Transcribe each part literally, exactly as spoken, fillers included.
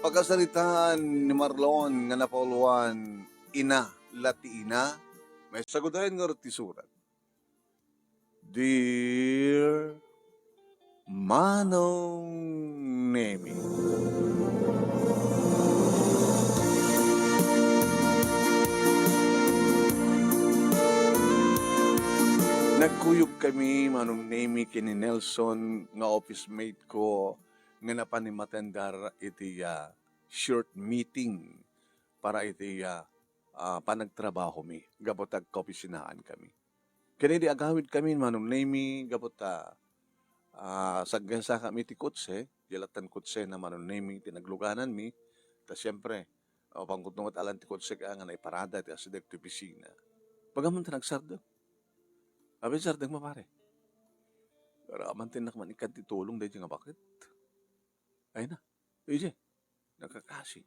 Pakasaritaan ni Marlon nga napauluan, Ina, Latina, may saguden nga ti surat. Dear Manong Nemi. Nagkuyog kami, Manong Nemi, ken ni Nelson nga office mate ko nga napan matendar iti, ah, short meeting para iti, ah, ah, panagtrabahomi gapu ta agkaopisinaan kami. Ken idi agawid kami, Manong Nemi, gapu ta, ah, saggensa kami ti kotse, di lattan kotse na Manong Nemi ti naglugananmi, ta siempre, apan kuno met alan ti kotse ka nga naiparada ti asideg ti opisina. Baga man ta nagsardeng. Abi, sardeng mo, pare. Pero aman tinnak man ikkan ti tulong daydi nga baket. Ay na. Ije. Nakakasi.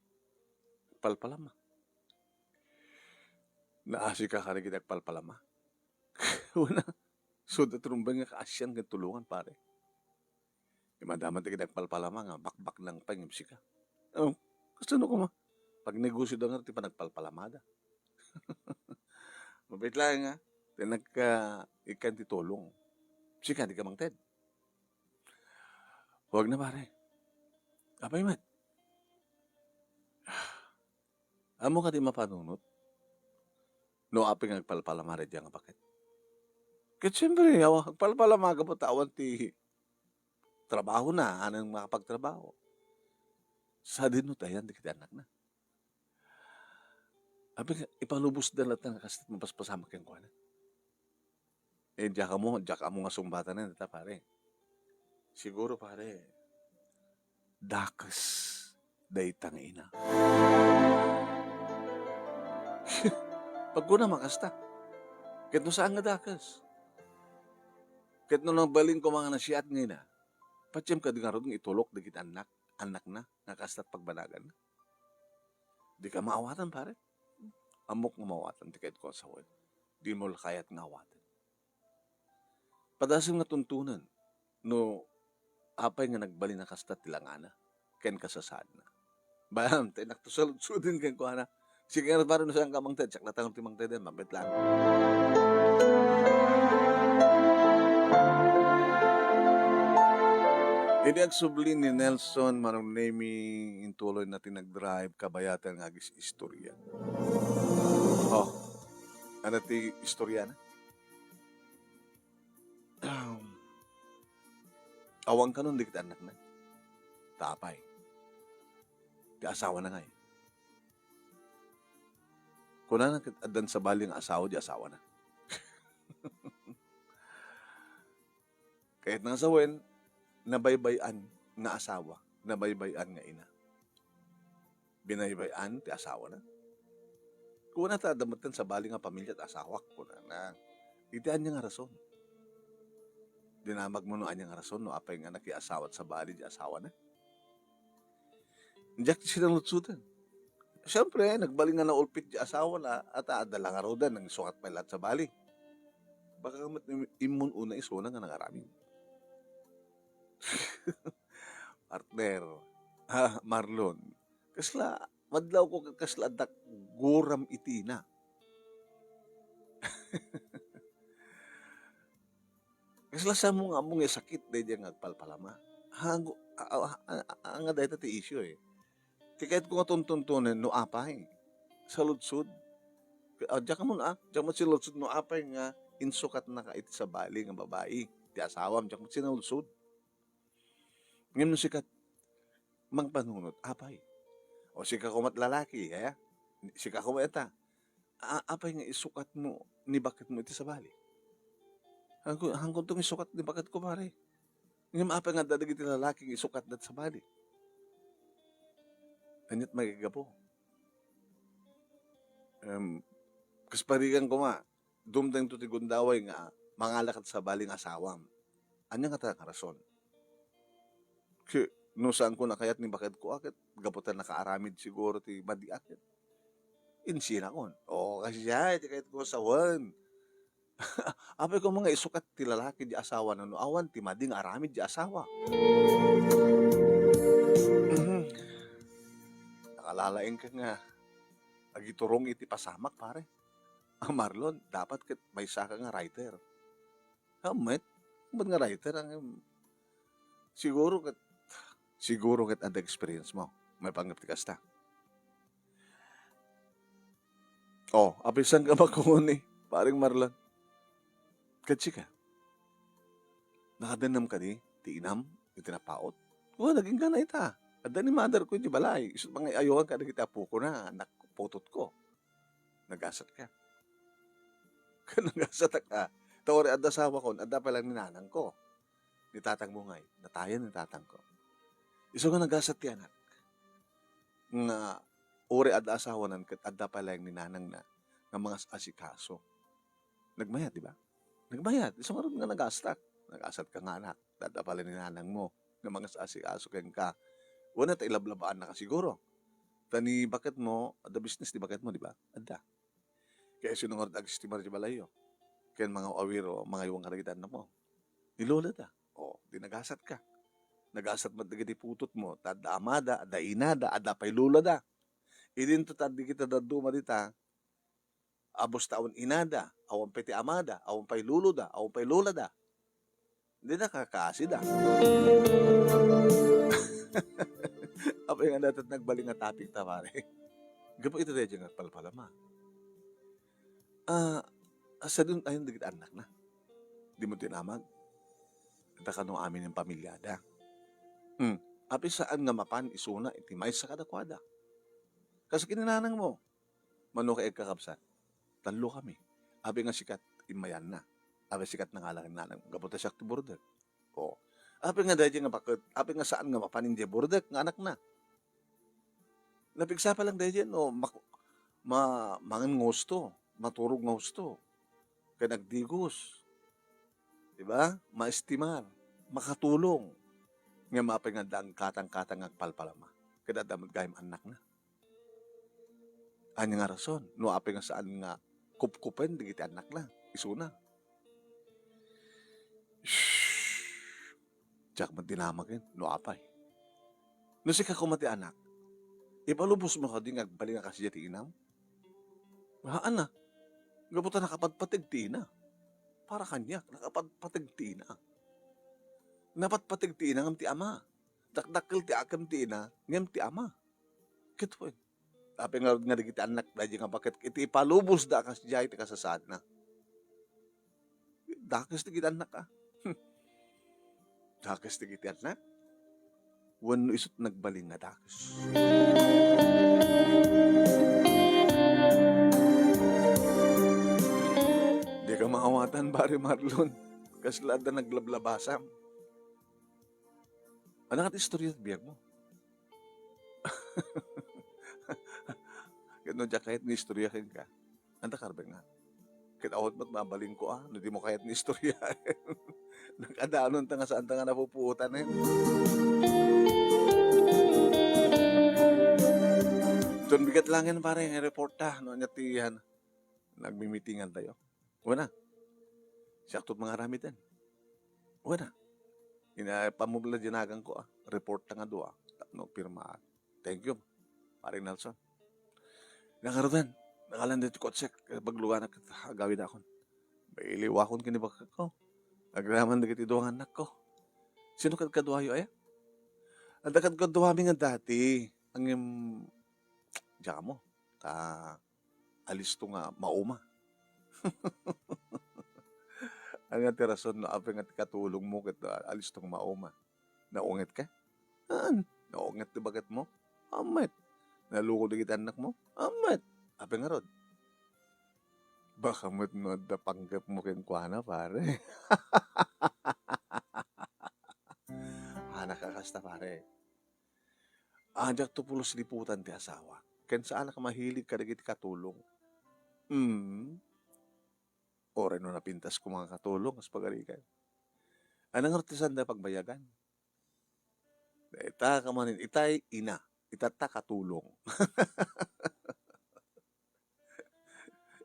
Palpalama. Naasi ka kari kita agpalpalama. Wala. So, da trumbay nga kaasian ken tulongan, pare. Di madama ti kita agpalpalama nga bakbak lang pa yung sika. Oh, kasano kuma? Pag negosyo da nga ti panagpalpalamada. Mabait lang nga. Tinagka ikan ti tulong. Sika, di ka mangted. Huwag na, pare. Apay met? Amo ka di mapanunot? No apay nga agpalpalama daydi nga baket. Ket siyempre, awa, agpalpalama gapu ta awan ti trabaho na, anan makapagtrabaho. Sadino tayan di kita anak na. Abi, ipalubos da latta nga kastit mapaspasamak kenkuana. Eh, diak ammo, diak ammo nga sungbatanen dayta, pare. Siguro, pare, dakes dayta nga ina. Pagkuna, makasta. Ket no saan nga dakes? Ket no nagbalin koma nga nasiat nga ina, patiem kadi ngarud nga itulok dagiti annak, annakna, nga kasta't pagbanaganna? Di ka maawatan, pare. Ammok nga maawatan ti kayatko a sawen. Dimo la kayat nga awaten. Padasem nga tuntunen no apay nga nagbalin a kasta ti langana ken kasasaadna. Bayam, ta innak to saludsuden kenkuana. Sige nga, pare, no saan ka mangted, siak latta ti mangted, mabit lang. Idi agsubli ni Nelson, Manong Nemi, intuloy na ti nagdrive, kabayatan nga agis-istorya. Oh, ano ti istorya na? Awan kanon dagiti annakna. Ta apay? Ti asawana ngay. Kunana ket addan sabali nga asawa di asawana. Kayat nga sawen, nabaybay-an nga asawa, nabaybay-an nga ina. Binaybay-an ti asawana. Kuna ta adda metten sabali nga pamilya ti asawak, kunana. Iti ania nga rason? Dinamagmo no ania nga rason no apay nga nakiasawat sabali di asawana? Diak ti sinaludsodan. Siempre, nagbalin nga naulpit di asawana, at adda la ngaruden, nangisukat pay latta sabali. Baka met im-, immun una isuna nga nangaramid. Partner, ah, Marlon, kasla, madlaw ko kasla addak guram iti ina. Kasla sa mo nga, mo nga sakit daydi nga agpalpalama. Hago, a-, a-, a-, a-, nga dayta ti issue, eh. Ti kayat ko nga tuntuntunen no apay. Saludsod. Ah, diak mo na, ah. Diak mo sinudsod no apay nga insukatnaka iti sabali nga babai. Ti asawam, diak mo sinudsod. Ngem no sika, mangpanunot, apay. O sika koma ti lalaki, eh? Sika koma ita. A-, apay nga isukat mo ni baket mo iti sabali? Hangko-, hangko to nga isukat ni baket ko, pare. Ngem apay nga adda dagiti lalaki nga isukat dat sabali? Aniat maiggapu? Em, kas parigan koma, dumteng to ti gundaway nga mangalakat sabali nga asawam. Ania ngata nga rason? Ke, no saan ko nakayat ni baket ko, a, ket gapu ta nakaaramid siguro ti madi, a, ket insinakon. O, kasi siya, iti kayat ko sawen. Apay ko nga isukat ti lalaki di asawa, no awan ti madi nga aramid di asawa. lalaingka nga agiturong iti pasamak, pare. A Marlon, dapat ket maysaka nga writer. Haan met, met nga writer, ang, siguro ket, siguro ket adda experience mo. Maipanggep ti kasta. Oh, apay saan ka makuan ni, paring Marlon? Ket sika? Nakadennam kadi ti inam iti napaut? Wen, nagingga ita. Adda ni mother ko iti balay. Isu mangay-ayoan kadagiti apokona, anak, putotko. Nagasatka. Nagasatak a. Ta uray adda asawakon, adda pay laeng ni nanangko. Ni tatangmo ngay, natayen ni tatangko. Isu nga nagasat ti anak. Nga uray adda asawanan ket adda pay laeng ni nanangna nga mangas-asikaso. Nagmayat, di ba? Nagmayat. Isu ngarud nga nagastak. Nagasatka nga anak. Adda pay laeng ni nanangmo nga mangas-asikaso kenka. Wen, ta ilablabaannaka siguro. Ta ni baketmo, adda business ni baketmo, di ba? Adda. Kaya sino ngarud agestimar iti balayyo? Ken mangaw-awir o mangaywan kadagiti annakmo? Ni lolada. O, di nagasatka. Nagasat met dagiti putotmo, ta adda amada, adda inada, adda pay lolada. Idinto ta dagiti dadduma dita, abus ta awan inada, awan pay ti amada, awan pay loloda, awan pay lolada. Dida kakaasida. Apay nga dayta nagbalin nga topic ta, pare? Gapu iti daydiay nga palpalama. Ah, sadun ayon dagiti annakna. Dimo tinamag. Ita kano amin nga pamilyada. Hmm. Apay saan nga mapan isuna iti maysa kadakuada. Kas ken ni nanangmo, mano ka, kakabsat? Tallo kami. Apay nga sikat, immayanna. Apay sikat nangala ken nanang, gapu ta siak ti burdek. O. Apay nga daydiay nga baket, apay nga saan nga mapan idiay burdek nga anakna. Napigsa pay laeng daydiay no mak-, ma-, mangan nga husto, maturog nga husto, ken agdigos. Di ba? Maestimar, makatulong. Ngem apay nga adda katangkatang nga agpalpalama? Ket adda met gayam annakna. Ania nga rason no apay nga saan nga kupkupen dagiti annakna isuna? Shh! Diak met dinamagen no apay. No sika koma ti anak, ipalubosmo kadi nga agbalin a kasdiay ti inam? Haan a. Gapu ta nakapatpateg ti ina. Para kaniak, nakapatpateg ti ina. Napatpateg ti ina ngem ti ama. Dakdakkel ti akem ti ina ngem ti ama. Ket wen, apay ngarud nga dagiti annak daydiay nga baket iti ipalubosda a kasdiay ti kasasaadna? Dakes dagiti annak, a. Dakes dagiti annak? Wenno isut nagbalin nga dakes? Dika maawatan, pare Marlon. Kasla adda naglablabasam. Ania ket istorya ti biagmo? Ket no diak kayat nga istorya kenka, anta karbengan? Ket awan met mabalinko a, no dimo kayat nga istoryaen. Nakadanonta nga saanta nga napupuotan, eh. Ton bigat laengen, pare, nga reporta, no, ania ti, yan, nagmimitingantayo. Wen a. Siakto ti mangaramiden. Wen a. Ina, pamubla di naganko, a. Reporta nga dua. Tapno pirmaan. Thank you, Pare Nelson. Nakarudan, nakalandet ti kotsek, eh, pagluganak ket agawidakon. Mailiwakon ken ni baketko. Agraman dagiti dua nga annakko. Sino kad kaduayo, aya? Adda kad kaduami nga dati, ngem, diak ammo, ta alisto nga mauma. Ania ti rason no apay nga ti katulongmo ket, ah, alisto nga mauma? Naungetka? Haan, naunget ti baketmo? Ammet. Nalukod dagiti annakmo? Ammet. Apay ngarud? Baka met no adda panggepmo kenkuana, pare. Anak a kasta, pare. Diakto pulos liputan ti asawa. Ken saanak a mahilig kadagiti katulong. Hmm. Uray no napintas koma nga katulong, kas pagarigan. Ania ngarud ti saanda pagbayagan? Ita ka manen, itay ina, itatta katulong.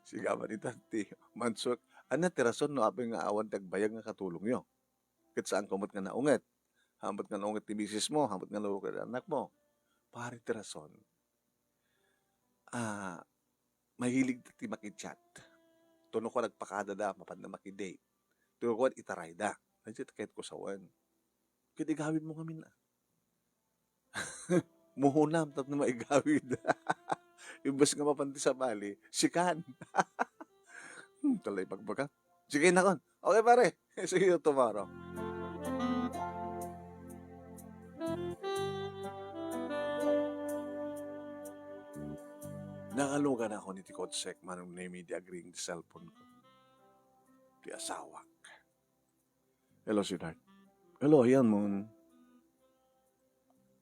Sigaman ita ti mansuek. Ania ti rason no apay nga awan ti agbayag nga katulongyo? Ket saanko met nga naunget. Haan met nga naunget ti misismo, haan met nga naunget ti annakmo. Pare ti rason. ah, mahilig ti makichat. Tuno ko nagpakada da, mapanna makidate. Tuno ko itarayda. Ay, ti kayat ko sawen. Ket igawid mo ngamin, ah. Muhunam tapno maigawid. Imbes nga mapan ti sabali, sikan. Hmm, talay pagbaga. Sige, nakon. Okay, pare. See you tomorrow. Nakalugan ako ni ti kotsek, Manong Nemi, di agring ti cellphone ko. Ti asawak. Hello, sweetheart. Hello, ayan mo.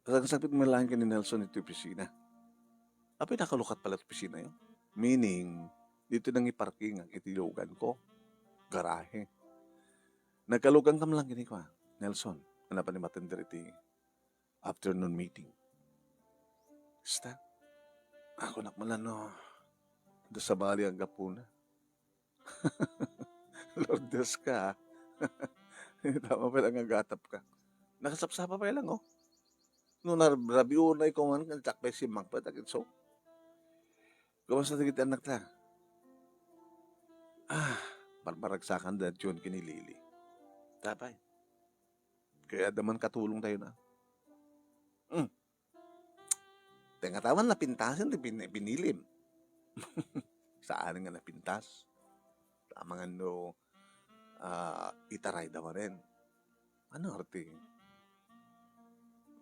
Nagsakit mo lang ni Nelson iti opisina. Apay, nakalukat pala ti opisina yo. Meaning, dito nang iparking ang iti lugan ko. Garahe. Nagkalugan kam lang kini kwa, Nelson. Ano pa ni matender iti afternoon meeting? Basta, ako nak man no, da sabali ang gapuna. Lourdes ka, ha? Tama pala nga gatap ka. Nakasapsapa pa lang, oh. No, narabiunay ko man, kan takpay si Magpat, akin so. Kumusta dagiti anak ta? Ah, barbaragsakan da Jun kini Lily. Tapay. Kaya daman katulong tayo na. Hmm. Ti ngataman napintasen ti pin-, pinilim. Saan nga napintas? Tama nga no, ah, itaray da manen. Ano arti?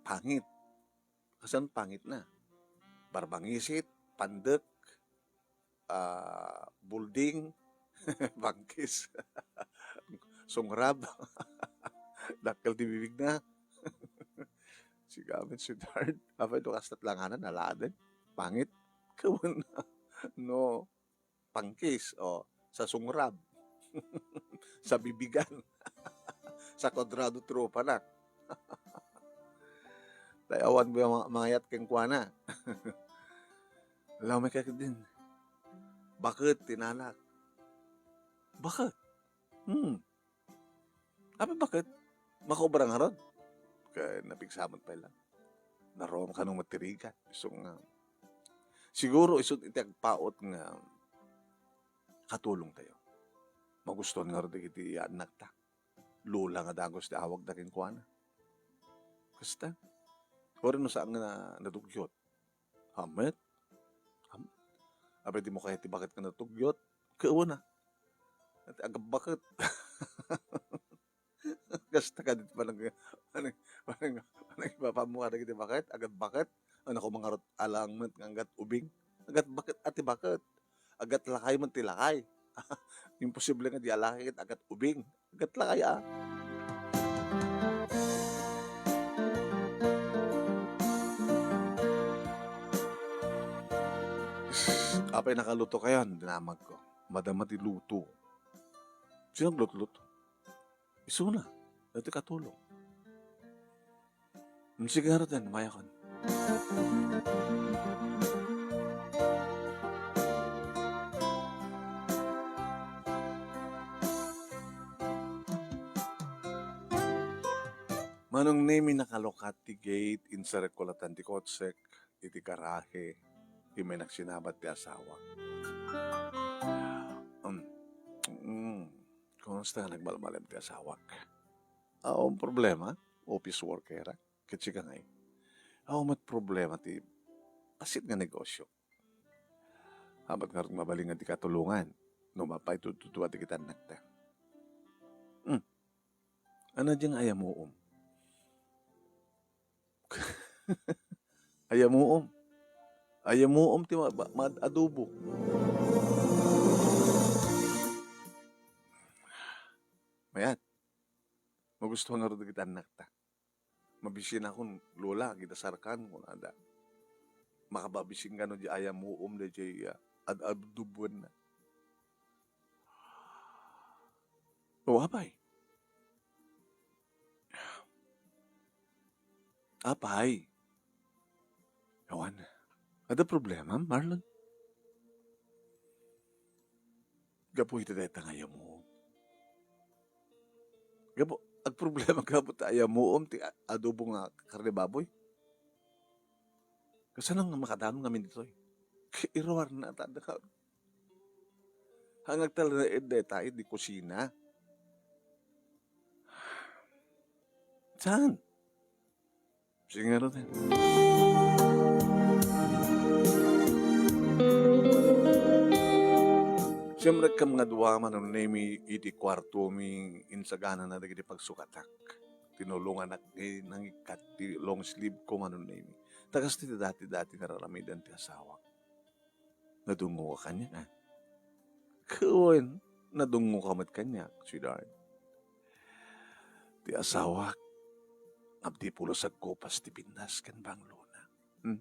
Pangit. Kasan pangit na? Barbangisit, pandek, ah, bulding, bangkis, sungrab, dakkel ti bibig na. Sigamin, sweetheart. Apay, no, kasta't langanan, aladen. Pangit. Kawan na. No. Pangkis, o, sa sungrab. Sa bibigan. Sa kwadrado tropa na. Tay awan mo yung mga, mga yat keng kuana. Alam mo, kaya din. Bakit, tinanak? Bakit? Hmm. Apay, bakit? Makaubra ngarud? Ket napigsamat pay lang. Narom kano matirigan. Isu nga, siguro isu iti agpaut nga katulong tayo. Magustuhan ngarud dagiti annakta. Lola nga dagus ti awagda kenkuana. Kasta. Uray no saan nga na-, natugyot. Hammet? Ham-, apay, di mo kaya ti baket nga natugyot? Kawan na. Iti agabbaket. Kasta ka dit panag-, panag-, panag-, panag-, ipapamuka dagiti baket, agabbaket. Ano ko mangarot alang met nga aggat ubing? Aggat baket, ati baket. Aggat lakay met ti lakay. Imposible nga di alakay ket aggat ubing. Aggat lakay, a. Apay, nakaluto kayon, dinamag ko. Madama ti luto. Sino naglutluto? Isuna. Dati katulong. Hmm, sige, ngarud, mayakon. Manong Nemi, nakalukat ti gate, insarek ko latan ti kotsek iti garahe, immay nagsinabat ti asawa. Um, mm, kumusta nga nagmalmalem ti asawak? Awan problema, office worker, ah. Ket sika ngay? Awan met problema ti pasit nga negosyo. Abat ngarud mabalin nga di katulongan no mapay tudtuduad dagiti annakta. Hmm. Ano diay nga ayamuom? Ayamuom. Ayamuom ti ma-, ma-, ma-adobo. Mayat. Magustuhan ngarud dagiti annakta. Mabisinakon, "Lola, agidasarkan," kunada. Makababisin kano di ayamuom daydiay, ah, ad-, adoboenna. O, apay? Apay? Awan. Adda problema, Marlon? Gapu iti dayta nga ayamuom. Gapu, agproblema gapu ta ayamuom ti a-, adobo nga karne baboy. Kasano nga makadam ngamin ditoy? Iruarna ta adda ka. Hangag talaga ed deta idi kusina. Saan? Sige nga ruten. Siempre, kam nga dua, Manong Nemi, iti kuartomi, insaganana dagiti pagsukatak. Tinulonganak, eh, nangikkat ti long sleeve ko, Manong Nemi. Ta kas ti dati-dati nga raramidan ti asawak. Nadungoka kaniak, a? Wen, nadungoka met kaniak, sweetheart. Ti asawak, abdi pulos agkupas ti pintas ken banglona. Hmm?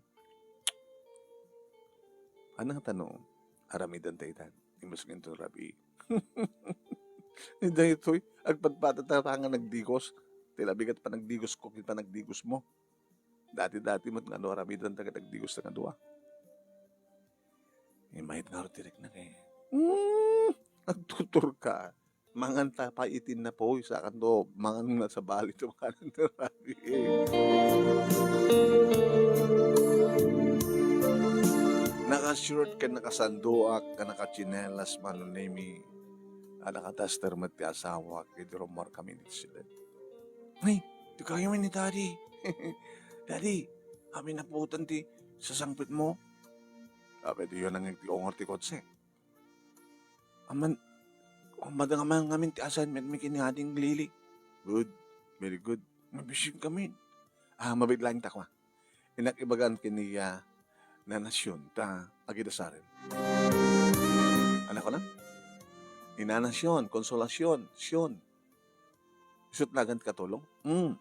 Ania ngata no aramidenta itan? Imbes nga inton rabii. Daytoy, agpadpadata nga nagdigos. Ti labi ket panagdigosko ken panagdigosmo. Dati-dati met nga no aramidenta ket agdigos nga dua. Immay nga ti rikna kay, hmm, agtuturka. Manganta pay iti napuy, saan to mangan nga sabali to makanan ti rabii. Naka-short ken nakasanduak ken nakatsinelas, Manong Nemi. A, naka-duster met ti asawak idi rummuarkami iti siled. Ay, dikayo met ni Daddy. Daddy, amin naputan ti sasangpetmo. Apay, diyo nangeg ti ungor ti kotse. Aman, madama ngamin ti assignmentmi ken ni Ading Lily. Good. Very good. Mabisinkamin. A, mabiit laeng ta kua. Innak ibagan ken ni, a, Nana Sion ta agidasaren. Ania kuna? Ni Nana Sion, Consolacion, Sion. Isu't nagan ti katulong? Hmm.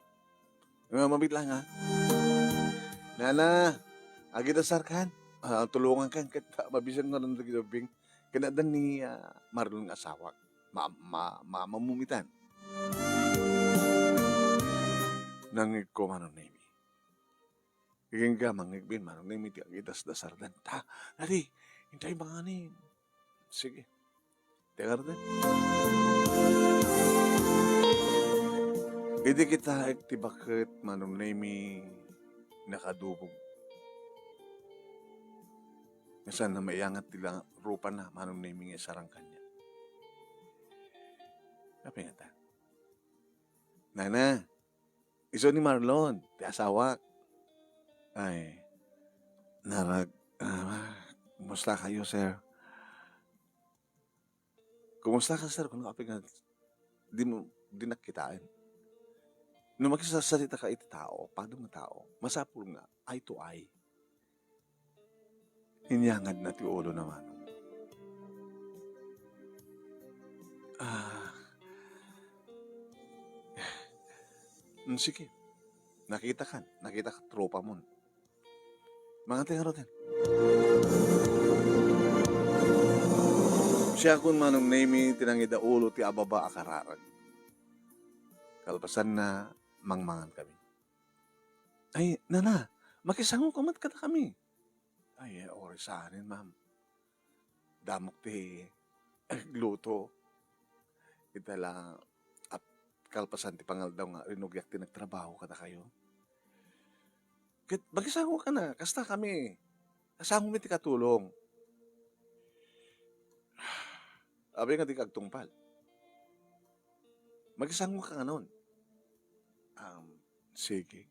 Nga mabiit laeng, a. Nana, agidasarkan. A, tulongankan ket mabisin nga nandagidubing. Ken adda ni, a, Marlon nga asawak. Ma-, ma-, ma-, mamumitan. Nangegko, Manong Nemi. Igingga, mangegbi, Manong Nemi, ti agidasdasardan. Ta, Daddy, intay manganin. Sige. Ti agarden. Idi kitaek ti baket, Manong Nemi, nakadubog. Nga saan na maiangat ti la-, rupana, Manong Nemi, nga isarang kaniak. Apay ngata? Nana, isu ni Marlon, ti asawak. Ay, narag-, a, kumusta kayo, sir? Kumusta ka, sir? Kunak apay nga di mo, dinak kitaen. No makisasaritaka iti tao, padam nga tao, masapul nga eye to eye. Inyangad na ti ulona, Manong. A. Mm, sige. Nakitakan. Nakitakan, tropamon. Mangati ngaruden. Siakon, Manong Nemi, ti nangidaulo ti ababa a kararag. Kalpasanna, mangmangankami. Ay, nana, makisangoka met kadakami. Ay, e, uray saanen, ma'am. Damok ti agluto. Ita la, ap-, kalpasan ti pangaldaw nga rinugiak ti nagtrabaho kadakayo. Ket makisangoka na, kasta kami. Kasangomi ti katulong. Apay nga dika agtungpal? Makisangoka nganon. Um, sige.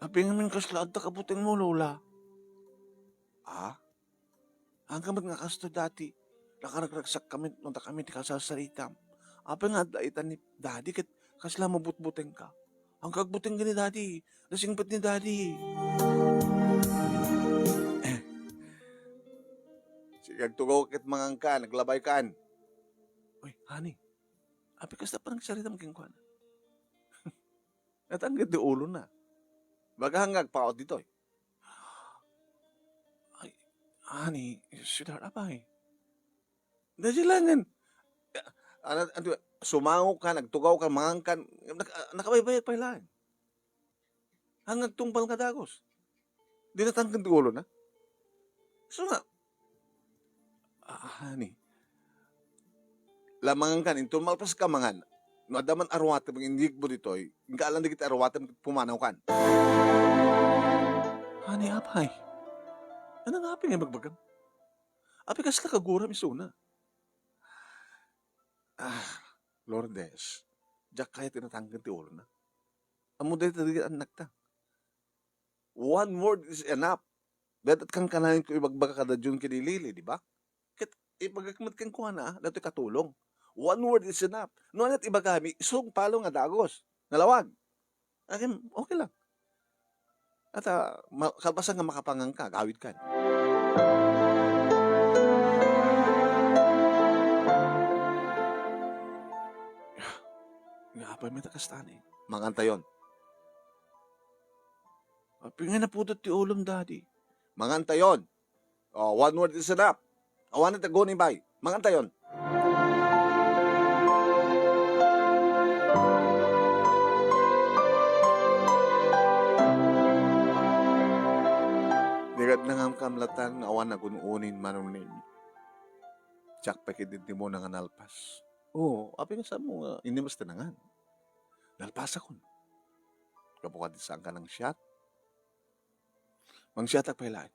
Apay ngamin kasla adda kabutengmo, Lola? A? Angka met nga kastoy dati, nakaragragsak kami no dakami ti kasarsaritam. Apay nga adda ita ni Daddy ket kasla mabutbutengka? Angka agbuteng ken ni Daddy, nasingpet ni Daddy. Sige, agtugaw ket mangankan, aglabaykan. Uy, honey, apay kasta panagsaritam kenkuana? Natangted ti ulona. Baga nga agpaut ditoy. Ay, honey, sweetheart, apay? Dadi langen. Ano, ano, sumangokan, agtugaw ka, mangankan, nak-, nakabaybayag pay laeng. Ang agtungpal nga dagus. Di natangken ti ulona. So nga, ah, honey, la mangankan, inton malpas ka mangan, no adda man aruatem nga inyegmo ditoy, inka alan dagiti aruatem ket pumanawkan. Honey, apay? Ania nga apay nga ibagbagam? Apay kasla kaguram isuna? Ah, Lourdes, diak kayat nga natangken ti ulona. Ammom dayta dagiti annakta. One word is enough. Dayta kankanayon ko ibagbaga kada June ken ni Lily, di ba? Ket ibagak met kenkuana, daytoy katulong. One word is enough. No ania't ibagami, isu nga palo nga dagus. Nalawag. Akin, okay lang. At, ah, ma-, kalpasan nga makapangan ka, agawid ka. Nga apay met a kasta ni? Mangantayon. Apay nga napudot ti ulom, Daddy? Mangantayon. Oh, one word is enough. Awan ti aggunibay. Mangantayon. Di ket nangamkamlatan nga awan nagun-unin, Manong Nemi. Diak pay ket intimo nga nalpas. Oo, apay nga saanmo nga inimes ti nangan? Nalpasakon. Gapu kadi saanka nangsiat? Mangsiatak pay laeng.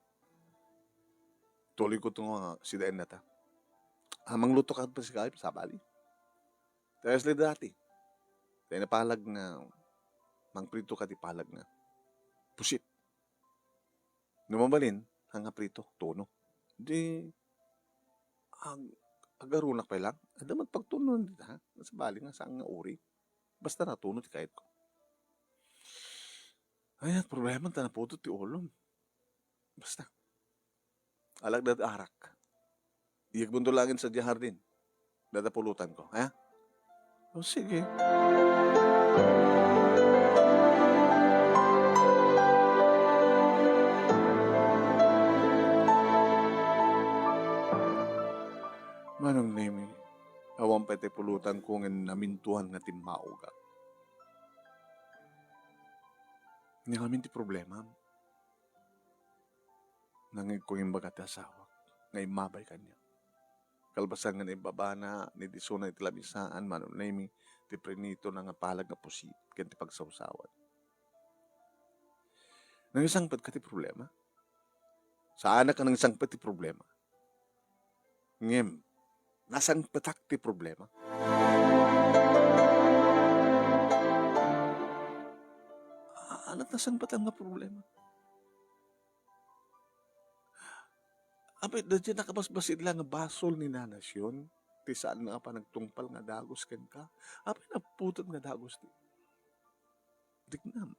Tuloy ko to nga sidaennata. Ah, mangluto ka pa sikay, sabali. Teres li dati. Tayo na palag nga, mangprito ka ti palag nga pusit. No mabalin, nga prito, tuno. Di, ag-, agarunak pay lang. Adda man pagtuno dita, ha? Sabali nga saan nga uri. Basta natuno ti kayatko. Ay, at problema, ta napudot ti ulom. Basta. Alak dat arak. Iyagmonto laeng sadiay hardin. Dada pulutanko, ha? O, sige. Manong Nemi, awan pay ti pulutanko ngem namintuan nga timmaugak. Ania ngamin ti problema? Nangngegko nga imbaga ti asawak nga immabay kaniak. Kalpasan nga naibbabana, ni disona iti lamisaan, Manong Nemi, ti prinitona nga palag nga pusit ken ti pagsawsawat. Nangisangpetka ti problema? Saanak a nangisangpet ti problema. Ngem, nasangpetak ti problema. Ania ti nasangpetam nga problema? Apay, daydiay nakabasbasit la nga basol ni Nana Sion, ti saan nga panagtungpal nga dagus kenka. Apay, napudot nga dagus ti riknam.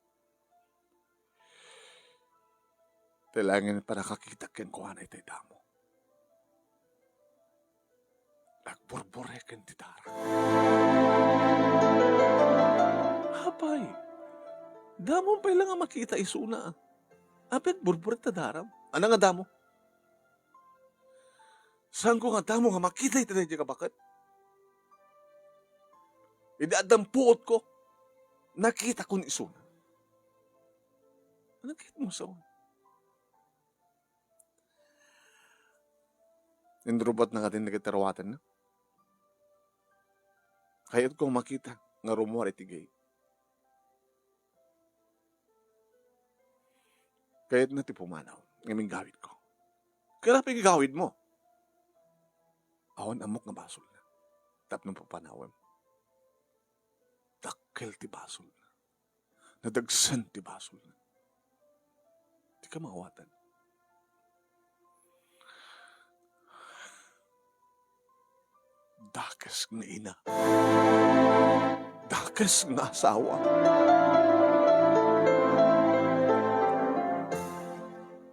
Ti laeng pannakakitak kenkuana itay damo. Agburbureken ti daram. Apay, damo pay la nga makita isuna. Apay, agburburek ta daram. Ania nga damo? Saanko nga damo nga makita iti daydiay a baket? Idi addan puotko, nakitakon isuna. Ania nga kayatmo sawen? Inrubatna kadin dagiti ruatenna. Kayatko makita nga rummuar iti gate. Kayatna ti pumanaw, ngem inggawidko. Kayat pay igawidmo. Awan ammok nga basolna. Tapno papanawem. Dakkel ti basolna. Nadagsen ti basolna. Dika maawatan. Dakes nga ina. Dakes nga asawa.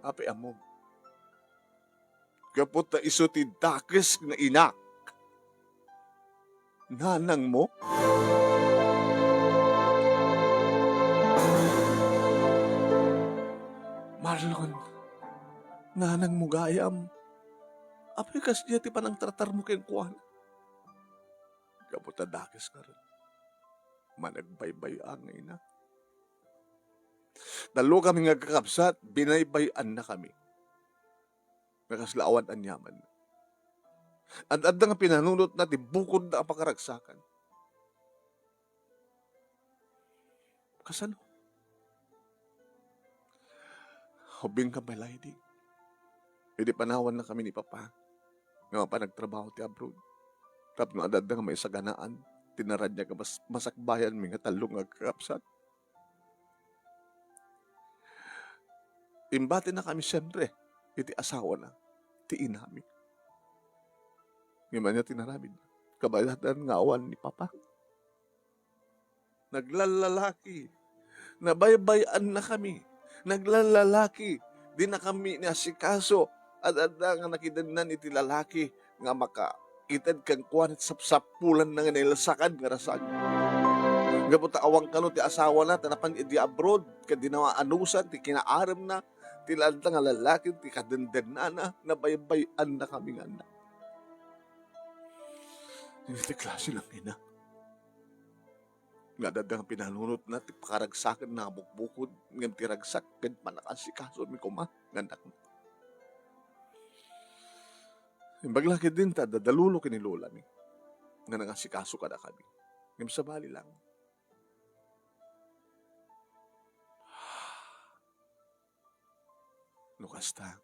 Apay ammom? Gapu ta isu ti dakes nga inak. Nanangmo? Marlon, nanangmo gayam. Apay kasdiay ti panangtratarmo kenkuana? Gapu ta dakes ngarud. Managbaybay-a nga ina. Tallo kami nga kakabsat, binaybay-annakami. Nga kasla awan aniaman. Ad-adda nga pinanunotna ti bukodna a pakaragsakan. Kasano? Ubingka pay la idi. Idi panawannakami ni Papa nga mapan agtrabaho ti abroad, tapno adda nga maisaganaan ti naraniag a mas-, masakbayanmi nga tallo nga agkakabsat. Imbatinakami siempre iti asawana, ti inami. Ngem ania ti inaramidna? Kabayatan nga awan ni Papa. Naglallalaki. Nabaybay-annakami. Naglallalaki. Dinakami iniasikaso. Adda nga nakidennan iti lalaki nga makaited kenkuana iti sapsapulanna nga nailsakan nga rasag. Gapu ta awan kano ti asawana, ta napan idi abroad, ket di na maanusan ti kinaaremna, ti adda nga lalaki, ti kadendennana, nabaybay-annakami nga annak. Iti klase lang ina. Nga adda nga pinanunotna ti pakaragsakenna nga bukbukod, ngem ti ragsak ken pannakaasikasomi koma nga annakna. Imbag la ketdin ta adda da lolo ken ni lolami nga nangasikaso kadakami. Ngem sabali lang. No kasta,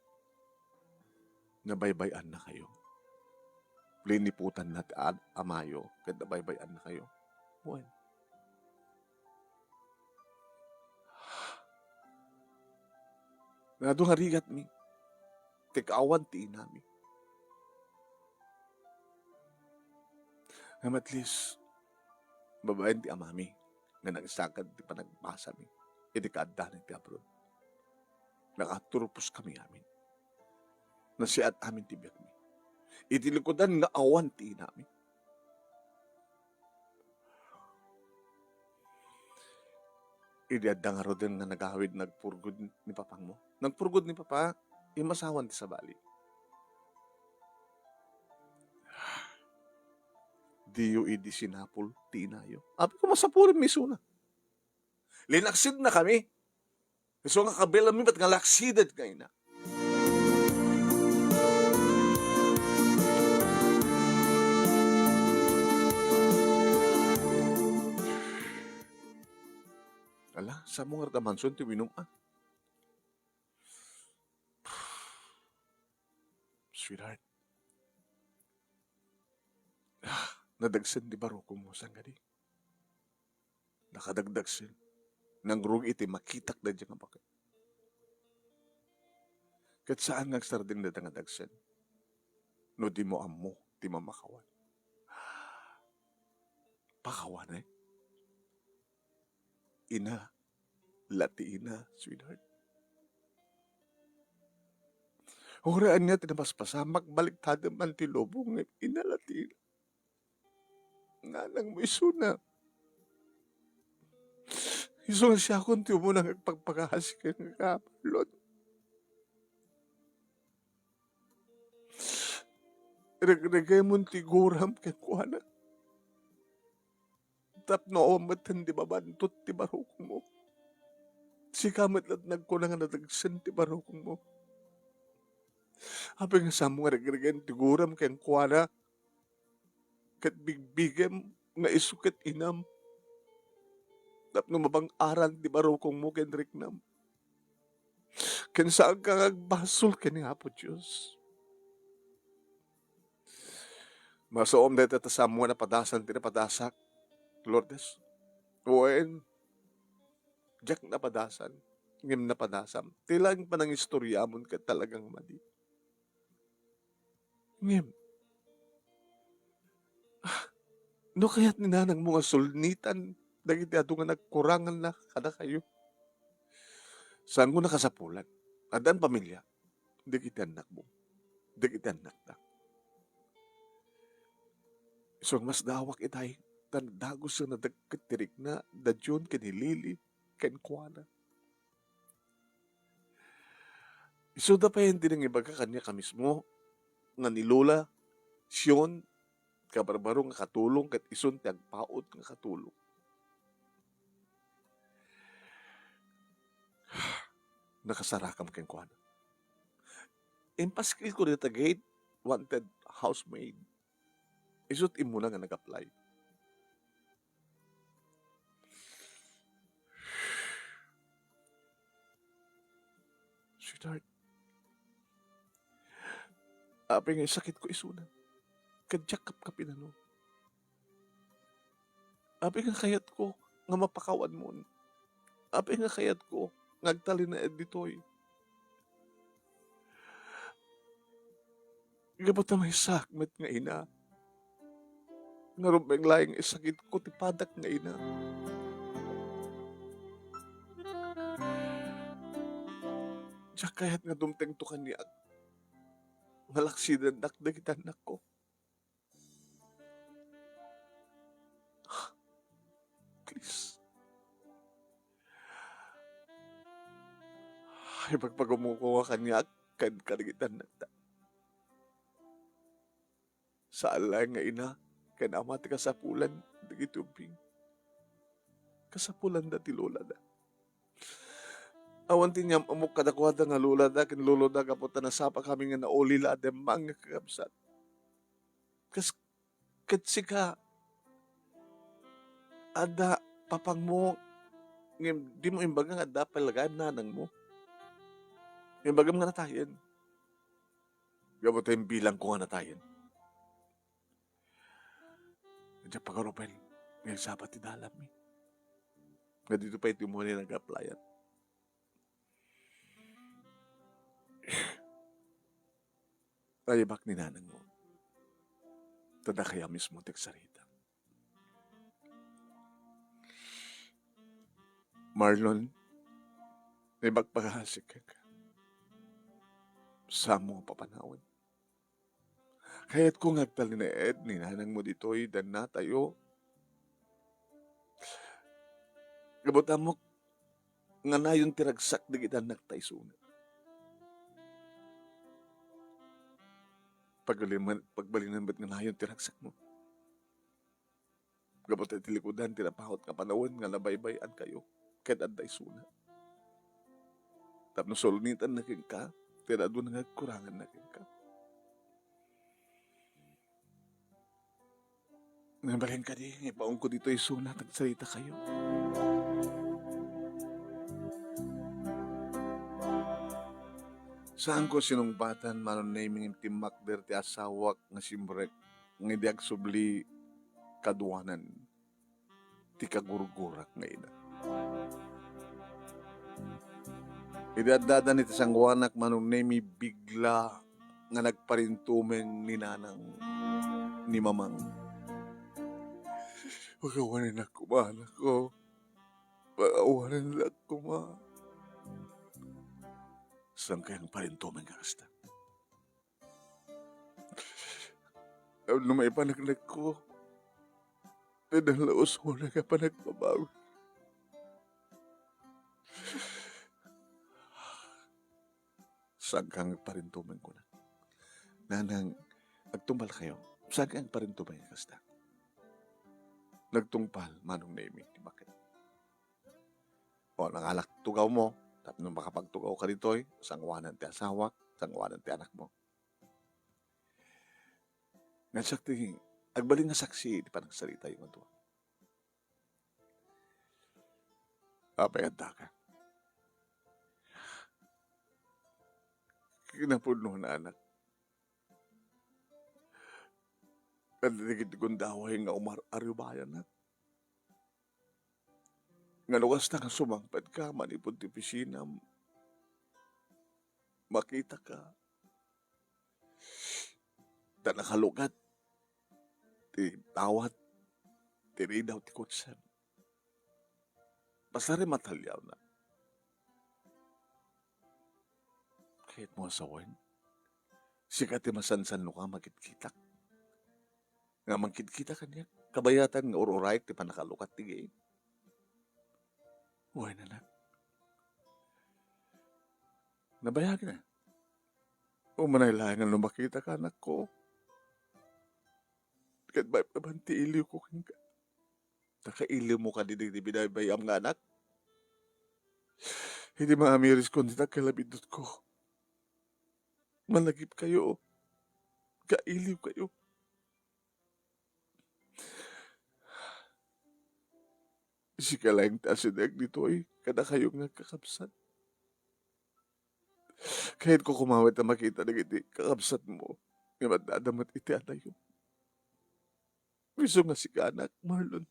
nabaybay-annakayo. Liniputanna ti ad-, amayo ket nabaybay-annakayo. Wen. Nga adu nga rigatmi, ti kaawan ti inami. Ngem at least, babaen ti amami nga nagsakad ti panagbasami iti kaaddanan ti abroad. Nakaturposkami amin. Nasiat amin ti biagmi. Iti likudan nga awan ti inami. Idi adda ngaruden nga nagawid, nagpurgod ni papangmo. Nagpurgod ni papa, imasawan ti sabali. Diyo idi sinapul ti inayo. Apay ko, masapulenmi isuna. Linaksidnakami. Isu nga kabilanmi, bat nga laksided nga ina. Ala, saan mo nga reta, Manson, ti winum, a? Sweetheart. Ah, nadagsen ti barukongmo, saan kadi? Nakadagdagsen. Nangrugi iti makitak daydiay nga baket. Ket saan nga agsardeng dayta nga dagsen no dimo ammo ti mamakawan. Pakawan, eh? Ina la ti ina, sweetheart. Uray ania ti napaspasamak, baliktadem man ti lubong, ngem ina la ti ina. Nga anakmo isuna. Isu nga siakon ti umuna nga agpagpakasi ken nga kabalon. Regregemon ti guram kenkuana. Tapno awan met ti mabantot ti barukongmo. Sika met la ti nagkuna nga nadagsen ti barukongmo. Apay nga saanmo nga regregen ti guram kenkuana? Ket bigbigem nga isu ket inam. Tapno mabang-aran ti barukongmo ken riknam. Ken saanka nga agbasol ken ni Apo Dios. Masaom dayta ta saanmo nga napadasan ti napadasak, Lourdes. Wen, diak napadasan, ngem napadasam. Ti laeng panangistoriamon ket talagang madi. Ngem, ah, no kayat ni nanangmo nga sulnitan dagiti adu nga nagkuranganna kadakayo, saanko nakasapulan. Addan pamilia, dagiti annakmo, dagiti annakta. Isu nga masdawak itay, ta dagus nga nadagket ti rikna, da Jun ken ni Lily kenkuana. Isuda pay ti nangibaga kaniak a mismo nga ni Lola Sion, kabarbaro nga katulong, ket isun ti agpaut nga katulong. Nakasarakam kenkuana. Impaskilko dita gate, wanted housemaid. Isu't immuna nga nag-apply. Sweetheart, Apay nga isakitko isuna, ket diak kapkapinano. Apay nga kayatko nga mapakawanmon. Apay nga kayatko nga agtalinaed ditoy. Gapu ta maysaak met nga ina. Ngarud, laeng isakitko ti padak nga ina. Diak kayat nga dumtengto kaniak nga laksidendak dagiti annakko. Please. Ipagpagumoko nga kaniak ken kadagiti annakta. Saan laeng nga ina ken ama ti kasapulan dagiti ubbing. Kasapulanda ti lolada. Awan ti inyam-amok kadakuada nga lolada ken loloda gapu ta nasapakami nga nauli la a demmang nga kakabsat. Kas-, ket sika, adda papangmo, ngem dimo imbaga nga adda pay lagaem nanangmo. Imbagam nga natayen. Gapu ta imbilangko nga natayen. Diak pagarupen nga agsapa ti dalanmi. Nga dito pay ti umuna nga nag-applyan. Ayabak ni nanangmo. Ta dakayo a mismo ti agsarita. Marlon, naibagbaga asik kenka. Saanmo nga papanawen. Kayatko nga agtalinaed ni nanangmo ditoy dannatayo. Gapu ta ammok nga nayon ti ragsak dagiti annakta isuna. Pagbalin-, pagbalinen met nga nayon ti ragsakmo. Gapu ta iti likudan ti napaut nga panawen nga nabaybay-ankayo ket adda isuna. Tapno sulnitanna kenka ti adu nga agkuranganna kenka. Nabalin kadi nga ipaungko ditoy isuna ta agsarita kayo. Saanko sinungpatan, Manong Nemy, ngem timmakder ti asawak nga simrek nga idi agsubli kaduanan ti kagurgurak nga ina. Idi addadan iti sangoanak, Manong Nemy, bigla nga nagparintumeng ni nanang, ni mamang. Pakawanenak koma, anakko. Pakawanenak koma. Saan kayang parintumeng nga kasta? No maipaneknekko, adda la usona nga panagbabawi. Saan kang parintumeng, kuna. Nanang, agtungpal kayo. Saan kang parintumeng kasta? Nagtungpal, Manong Nemy, ti bakit? O, nangalak tugawmo, tapno makapagtugawka ditoy, sangoanan ti asawak, sangoanan ti anakmo. Ngem siak ti agbalin nga saksi iti panagsaritatayo nga dua. Apay, addaka? Kinapudno, anak. Adda dagiti gundaway nga umar-arubayanak. Nga no kasta nga sumangpetka manipud ti opisinam, makitaka ta nakalukat ti dawat ti ridaw ti kotsem. Basta rimmataliawna. Kayatmo a sawen, sika ti masansannoka makitkitak. Nga mangkitkita kaniak, kabayatan nga ur-urayek ti pannakalukat ti gain. Wen, anak. Nabayagna. Umanay laeng nga no makitaka, anakko. Ket bay-, baybayan ti iliwko kenka. Ta kailiwmo kadi dagiti binaybay-am nga anak. Idi maamiriskon ti agkalabidutko, managipkayo. Kailiwkayo. Sika laeng ti asideg ditoy kadakayo nga kakabsat. Kayatko koma met a makita dagiti kakabsatmo. Ngem adda met iti adayo. Isu nga sika, anak, Marlon.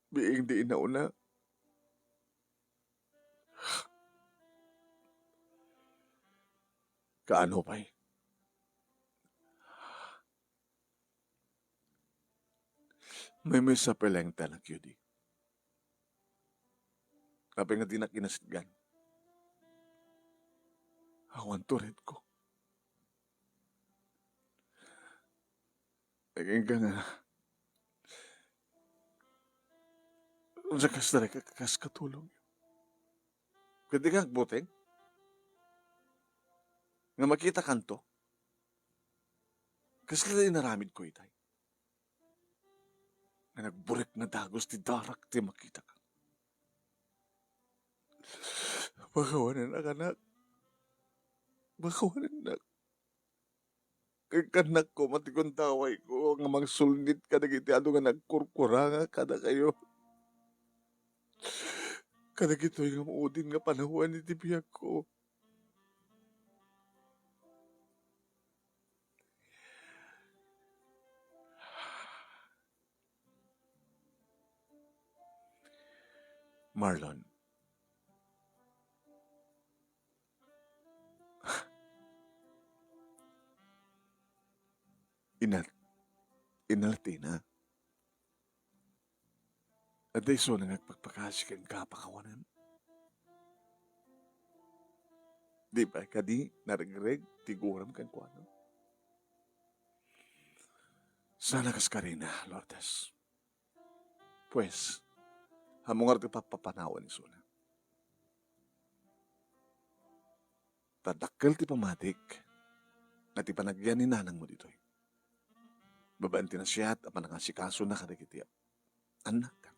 Biing di inauna. Kaano pay? Maymaysa pay laeng ti anakyo, di. Apay nga dinak inasitgan? Awan turedko. Agingga nga, unsa kasta ka-, kas katulong? Pwede ka agbuteng? Nga makitakanto? Kasla inaramidko itay? Nga nagburik nga dagus ti darak ti makitak. Pakawanennak, anak. Pakawanennak. Kanayon koma ti gundawayko nga mangsulnit kadagiti adu nga nagkurkuranga kadakayo. Kadagitoy nga maudin nga panawen iti biagko. Marlon. Inal-, inaltina. Adda isuna nga agpakpakasi kenka, pakawanem. Di ba kadi naregreg ti guram kenkuana? Sana kas karina, Lourdes. Pues, ammom ngarud ti pappapanawen isuna. Ta dakkel ti pamatik nga ti panagyan ni nanangmo ditoy. Babaen ti nasayaat a panangasikasona kadagiti annakna.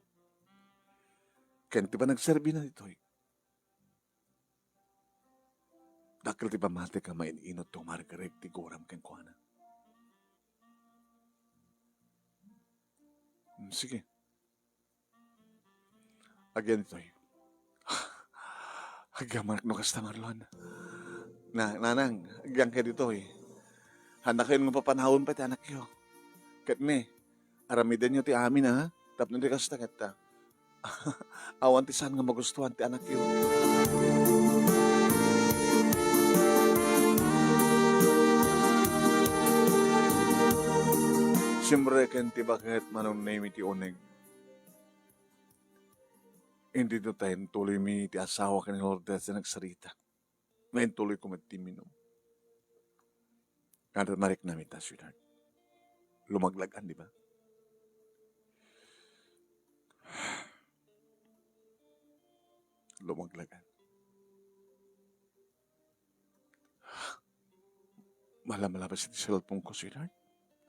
Ken ti panagserbina ditoy. Dakkel ti pamatik nga main-inut ti umargreg ti guram kenkuana. Hmm, sige. Agyan ditoy. Agyamanak no kasta, Marlon. Na, nanang, agyankayo ditoy. Haankayon nga papanawen pay ti anakyo. Ket ne, aramidenyo ti amin, ha? Tapno di kasta ket, ah, awan ti saan nga magustuhan ti anakyo. Siempre, ken ti baket, Manong Nemi, ti uneg. Intoy ta intuloymi ti asawa ken ni Lourdes ti nagsarita. Nga intuloyko met ti minum. Ngata mariknam ita, sweetheart. Lumaglagan, di ba? Lumaglagan. Malamlabas iti cellphone ko, sweetheart.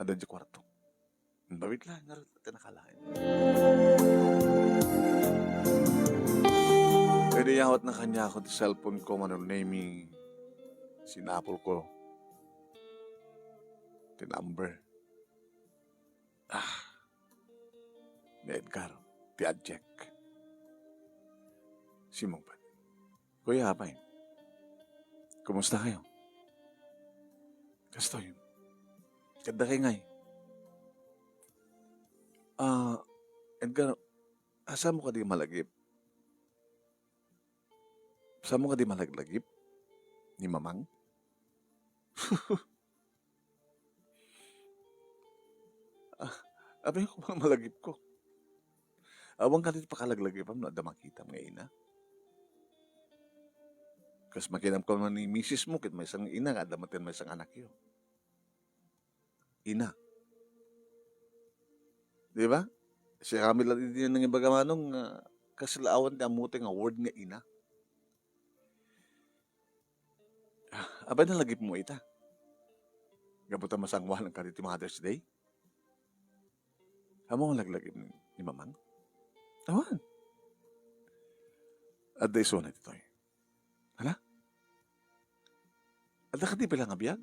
Adda iti kuarto. Bawit laeng ngarud ti nakalaen. Idi yawatna kaniak ti cellphone ko, Manong Nemi, sinapol ko ti number. Ah, ni Edgar, ti Jack. Simmungbat. Kuya, apay? Kumusta kayo? Kastoy. Kadda kay ngay? Ah, Edgar, asa mo kadi malagip? Asa mo kadi malaglagip? Ni Mamang? Ah, apay ko malagip ko. Awan kadi pakalaglagipam no adda makitam nga ina. Kas makitam ka man ni misis mo, ket maysa nga ina, nga adda maten maysa nga anakyo. Ina. Di ba? Siak met la idi nangibaga manong nga kasla awan ti ammotayo nga word nga ina. Ah, apay nalagipmo ita? Gapu ta masangoananka ditoy Mother's Day? Ammom nga laglagip ni, ni Mamang? Awan. Adda isuna ditoy. Hala? Adda kadi pay la nga biag?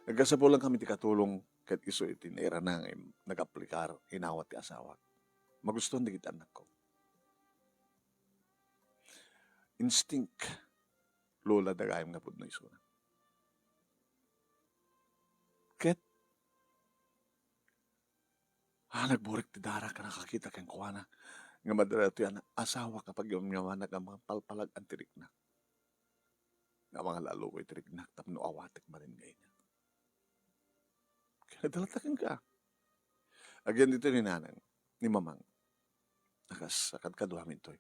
Agkasapulan kami ti katulong ket isu iti nairana nga im-, nag-aplikar, inawat ti asawak. Magustuhan dagiti annakko. instinct, lola da gayam nga pudno isuna. Ket, ah, nagburik ti darak a nakakita kenkuana nga madala daytoy a asawa a pagyamyamanna nga mangpalpalag-an ti rikna. Nga mangalalokoy ti rikna tapno awatek manen nga ina. Kaya dalatak kenka. Agyan ditoy ni nanang, ni mamang. Akas, akadkaduami ditoy.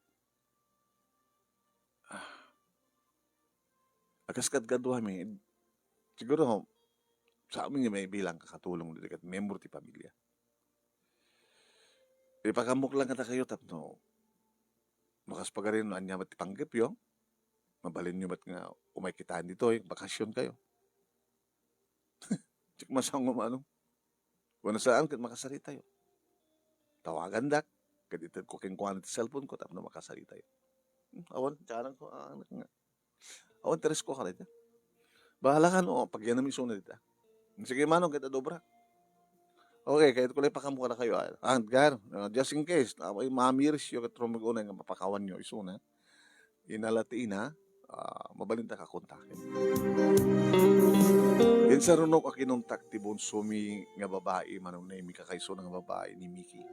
Ah. Akas kadkaduami, siguro, sa amin nga maibilang kakatulong ditoy ket membro ti pamilya. Ipakaammoak lang kadakayo tapno, no kas pagarin no ania met ti panggepyo, mabalinyo met nga umay kitaen ditoy, bakasyon kayo. Check masango mano. Kung nasaan ket makasaritayo. Tawagandak, ket itedko kenkuana ti cellphone ko tapno makasaritayo. Hmm, awan, tiyanan ko, ah, anak nga. Awan, teres ko ka dita. Bahala ka, no, pagyanam isuna dita. Sige, manong, ket adobra. Okay, kayatko lang ipakaammo kadakayo, ah. Ah, gar, ah, just in case, ah, mamirisyo ket rumag-unay nga mapakawanyo isuna. Inala ti ina, ah, mabalinta ka kontaken. Insarunok a kinontak ti bunsomi nga babai, Manong Nemi, kakaisuna nga babai ni Miki.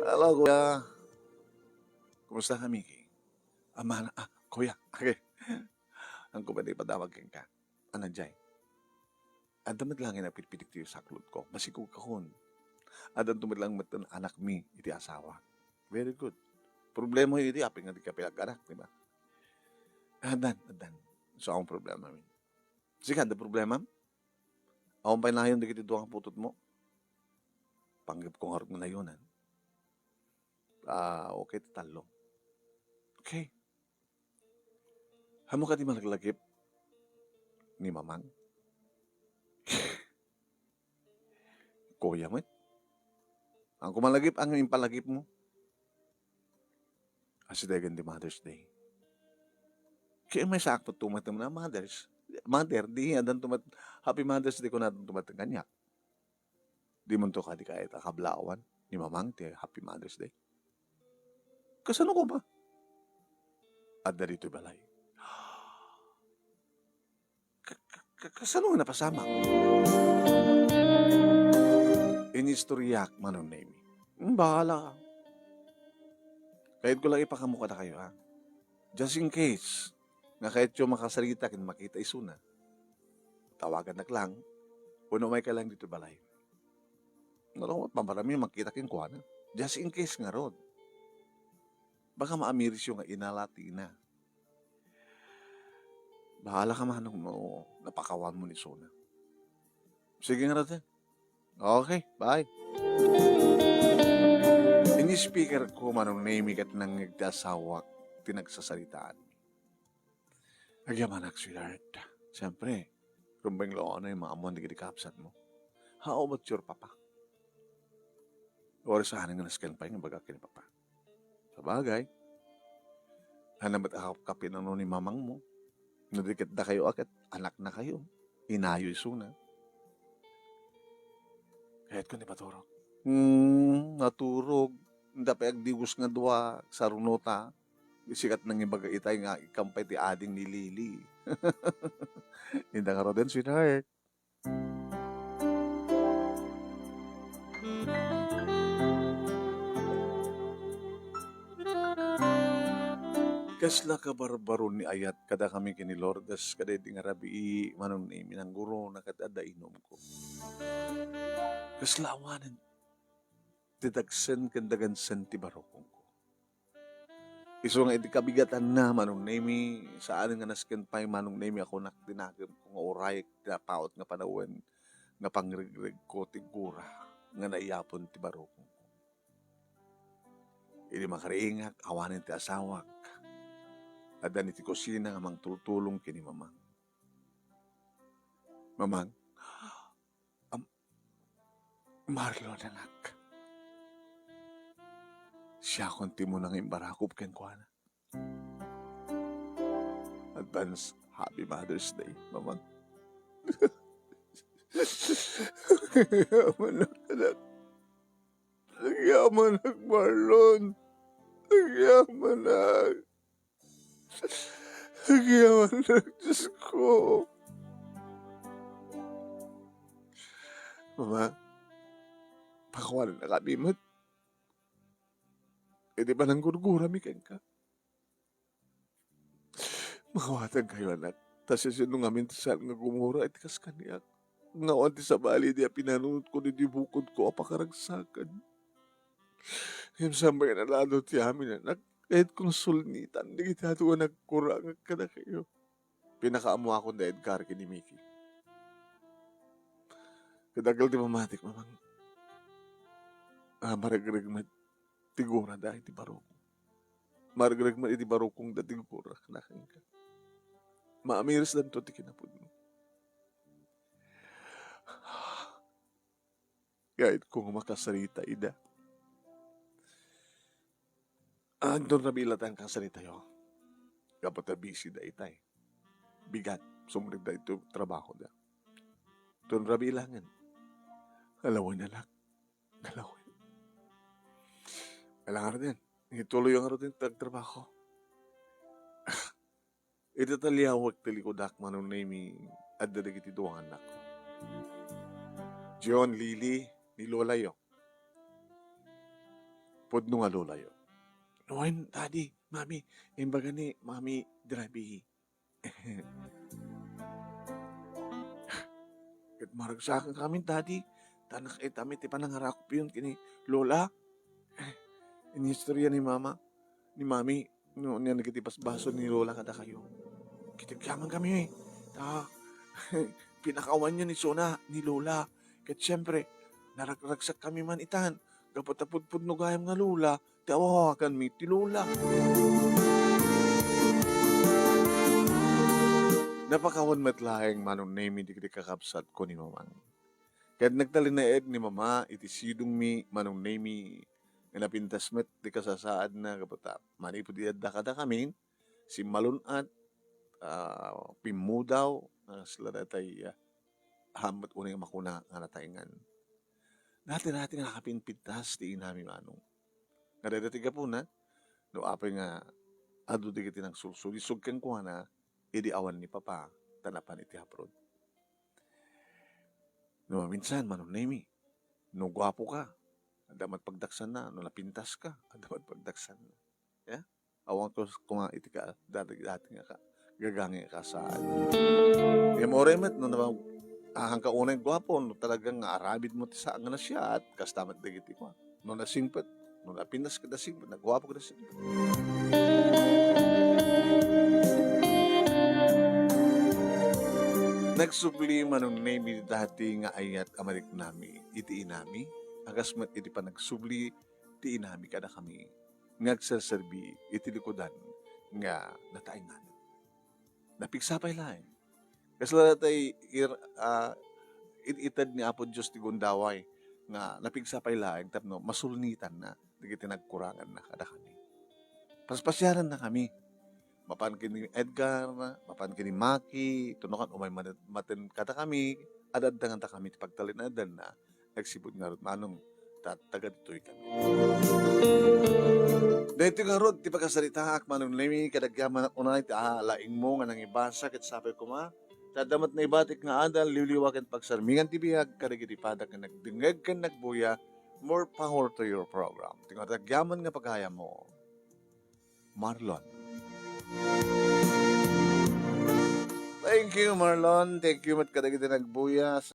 Hello, kuya. Kumusta ka, Miki? Amana, ah, kuya. Okay. Ang kumadi padawag kenka. Ana jay. Adda met laeng nga napitpitik ti saklotko. Masikog ka kon. Addanto met laeng met anakmi iti asawa. Very good. Problema iti apay nga di ka pinag-anak, di ba? Addan, addan. So, ang problema mi. Sika, adda problema? Awan pay nayon dagiti dua nga putotmo? Panggepko ngarud nga nayonan. Ah, okay, ti tallo. Okay. Ammok a di malaglagip ni Mamang? Kuya met. Ang kumalagip, ang impalagipmo. Asidegen ti Mother's Day. Kaya may sakto tumatem na Mother's, Mother, di, adan tumat-, Happy Mother's Day ko na tumatem kaniak. Dimonto kadi kayat a kablawan ni Mamang ti Happy Mother's Day? Kasano koma? Adda ditoy balay. Ka-, ka-, ka-, kasano nga napasamak? Inistoryak, Manong Nemi. Hmm, bahala ka. Kayatko lang ipakaammo kadakayo, ha? Just in case nga kayatyo makasarita ken makita isuna, tawagannak lang, wenno umayka lang ditoy balay. Nalungot, mamarami makita kenkuana. Just in case ngarud. Baka maamirisyo nga inala ti ina. Bahala ka, Manong, no napakawan mo ni isuna. Sige ngarud, eh. Okay, bye. Ini-speaker ko, Manong Nemi, ket nangngeg ti asawak ti nagsasaritaan. Agyamanak, sweetheart. Siyempre, rumbeng laeng no maammoan dagiti kakabsatmo. How about your papa? Or saan nga nasken pay nga ibaga ken ni papa? Sabagay, haan met a kapkapinano ni mamangmo. No di ket dakayo a ket anaknakayo. Inayo isuna. Kayatko ni paturog. Hmm, naturog. Inda pay agdiwes nga dua, saruno ta. Sikat nangibaga itay nga ikkan pay ti ading ni Lily. Inda ngaruden, sweetheart. Kasla kabarbaro ni ayat kadakami ken ni Lourdes kadaydi nga rabii, Manong Nemi, nanggurona ket adda inumko. Kasla awanen ti dagsen ken dagansen ti barukongko. Isu nga iti kabigatanna, Manong Nemi, saan nga nasken pay, Manong Nemi, a kunak ti nakemko nga uray ti napaut nga panawen nga pangregregko ti gura nga naiyapon ti barukongko. Idi makariingak, awanen ti asawak, addan iti kusina nga mangtultulong ken ni Mamang. Mamang, am-, Marlon, anak. Siakon ti umuna nga imbarakop kenkuana. Advance Happy Mother's Day, Mamang. Agyamanak, anak. Agyamanak, Marlon. Agyamanak. Agyamanak, Diyos ko. Mama, pakuanakami met iti pananggurgurami kenka. Makawatenkayo, anak, ta siasino ngamin ti saan nga gumura iti kas kaniak. Nga awan ti sabali idi a pinanunotko ditoy bukodko a pakaragsakan. Ngem saan pay nga nalalo ti amin, anak. Kayatko nga sulnitan dagiti adu a nagkurangak kadakayo. Pinakaammoakon da Edgar ken ni Mickey. Kadagel ti pammatik, Mamang. Ah, maregreg met ti gurada iti barukong. Maregreg met iti barukongda ti gura kenka. Maamirisdanto ti kinapudmo. Kayatko nga makasarita ida. Anton rabii la ti kasaritayo. Gapu ta busy da itay. Bigat, sumrekda iti trabahoda. Ton rabii laengen. Alawen, anak. Alawen. Alang ngaruden. Ituloy ngaruden ti agtrabaho. Iti taliawek ti likudak, Manong Nemi, adda dagiti dua nga annak. John, Lily, ni lolayo. Pudno nga lolayo. Wen, Daddy, Mami, imbaga ni Mami Drivey. Ket maragsakan kami, Daddy. Ta nakaitam iti panangarakupion ken ni Lola. Inistorya ni Mama, ni Mami, no, ania dagiti basbasol ni Lola kadakayo. Ket agyaman kami, ta pinakawanyo ni Sona, ni Lola. Ket siempre, naragragsak kami man itan, gapu ta pudpudno gayam nga Lola, ti awawaganmi ti Lola. Napakawan met laeng, Manong Nemi, dagiti kakabsatko ni Mamang. Ket nagtalinaed ni Mama iti sidongmi, Manong Nemi, nga napintas met ti kasasaadna gapu ta manipud idi adda kadakamin, simmalun-at, ah, pimmudaw, nga kasla daytay, ah, hammet unay a makuna nga nataengan. Dati-dati nga nakapinpintas ti inami, Manong. Nga dayta ti gapuna, no apay nga adu dagiti nagsulsulisog kenkuana idi awan ni Papa ta napan iti abroad. No maminsan, Manong Nemi, no guapo ka, adda met pagdaksanna, no napintas ka, adda met pagdaksanna. Ya? Awan ko kuma iti ka, dati, dati nga ka, gagangi ka saan. Ngem uray met, no, na, ah, haanka unay guapo, no talagang nga aramid mo ti saan nga nasiat, kasta met dagiti kua. No nasingpet, no napintas ket nasingpet, naguapo ket nasingpet. Nagsubli, Manong Nemi, dati nga ayat a mariknami iti inami, a kas met iti panagsubli ti inami kadakami nga agserserbi iti likudan nga nataengan. Napigsa pay laeng. Kasla daytay ir-, ah, it-ited ni Apo Dios ti gundaway nga napigsa pay laeng tapno masulnitanna dagiti nagkuranganna kadakami. Paspasiarannakami. Mapan ken ni Edgar, mapan ken ni Maki, tunokan umay manen-, maten kadakami, ad-adda ngantakami ti pagtalinaedanna, agsipud ngarud, Manong, ta taga ditoy kami. Daytoy ngarud ti pakasaritaak, Manong Nemi, ket agyamanak unay ti, ah, laingmo nga nangibasa, ket sapay koma, ta adda met naibatik nga adal, liwliwa ken pagsarmingan ti biag, kadagiti padak nga nagdengngeg ken nagbuya, more power to your program. Ti ngarud agyaman nga pagayammo, Marlon. Thank you, Marlon. Thank you met kadagiti nagbuya.